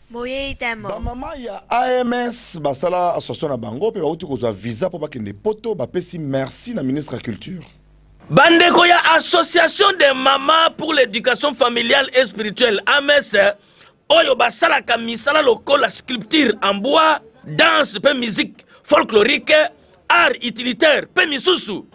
Boyei temo. Bamama ya AMS basala association na bango mpe bauti kozwa visa mpo bakende poto, bapesi merci na ministre ya culture. Bandeko ya Association des mamans pour l'éducation familiale et spirituelle AMS oyo basalaka misala lokola sculpture en bois, danse mpe musique folklorique, art utilitaire mpe misusu,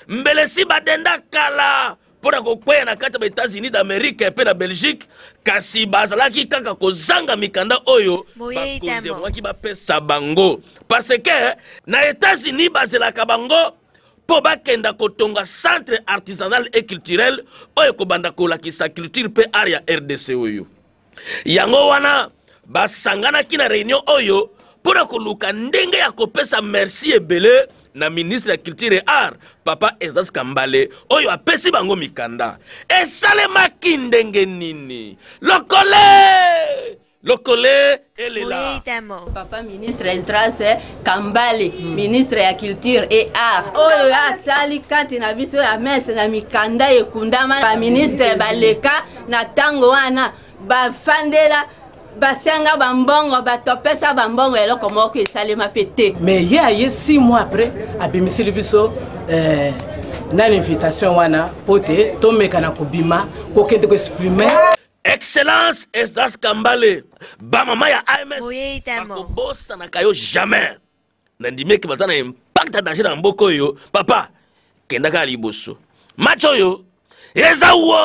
mbele si badenda kala mpo na kokweya na kati ya ba-Etats-Unis d'Amerique mpe na Belgique, kasi bazalaki kaka kozanga mikanda oyo bakonzi ebongaki bapesa bango, parce que na Etats-Unis bazelaka bango mpo bakenda kotonga centre artisanal et culturel oyo ekobanda kolakisa culture mpe art ya RDC oyo. Yango wana basanganaki na reunion oyo mpo na koluka ndenge ya kopesa merci ebele na ministre ya culture et art papa Esdras Kambale oyo apesi bango mikanda. Esalemaki ndenge nini? Lokole lokole elela. Papa ministre Esdras Kambale, ministre ya culture et art, oyo asali kati na biso ya mese na mikanda ekundama, ba ministre baleka na ntango wana bafandela basenga bambongo, bato apesa bambongo, eloko moko esalema mpe te. Mais ye aye 6 mois après abimiseli biso nani invitation wana mpo te tomeka na kobima kokende koexprime. Excellence Esdras Kambale, bamama ya AMS bakobosanaka yo jamais. Nandimi eke baza na impact ya danger na mboka oyo. Papa, kenda kaka liboso. Match oyo eza wo.